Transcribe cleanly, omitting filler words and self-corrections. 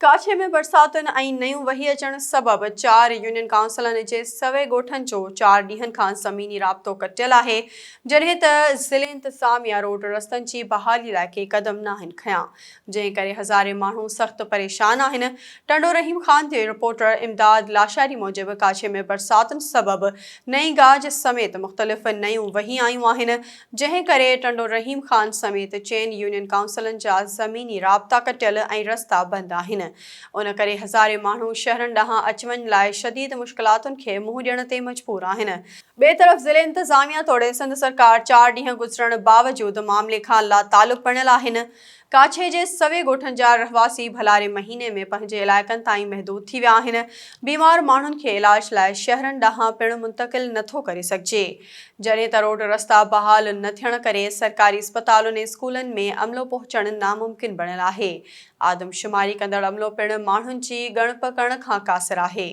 ڪاڇي ۾ برساتن ۽ نيون وهي اچڻ سبب چار يونين ڪائونسلن جي سوين ڳوٺن جو چار ڏينهن کان زميني رابطو ڪٽيل آهي، جڏهن ته ضلعي انتظاميا روڊ رستن جي بحالي لاء ڪي قدم ناهن کنيا، جنهن ڪري هزارين ماڻهو سخت پريشان آهن. ٽنڊو رحيم خان جي رپورٽر امداد لاشاري موجب ڪاڇي ۾ برساتن سبب نئين گاج سميت مختلف نيون وهي آيون آهن، جنهن ڪري ٽنڊو رحيم خان سميت چئن يونين ڪائونسلن جا زميني رابطا ڪٽيل ۽ رستا بند آهن. ان ڪري هزارين ماڻهو شهرن ڏانهن اچ وڃ لاء شديد مشڪلاتن کي منهن ڏيڻ تي مجبور آهن. ٻئي طرف ضلعي انتظاميا توڙي سنڌ سرڪار چار ڏينهن گذرڻ باوجود معاملي کان لاتعلق بڻيل آهن. ڪاڇي جي سوين ڳوٺن جا رهواسي ڀلاري مهيني ۾ پنهنجي علائقن تائين محدود ٿي ويا آهن، بيمار ماڻهن کي علاج لاء شهرن ڏانهن پڻ منتقل نٿو ڪري سگهجي، جڏهن ته روڊ رستا بحال نه ٿيڻ ڪري سرڪاري اسپتالن ۽ اسڪولن ۾ عملو پهچڻ ناممڪن بڻيل آهي، آدمشماري ڪندڙ عملو پڻ ماڻهن جي ڳڻپ ڪرڻ کان قاصر آهي.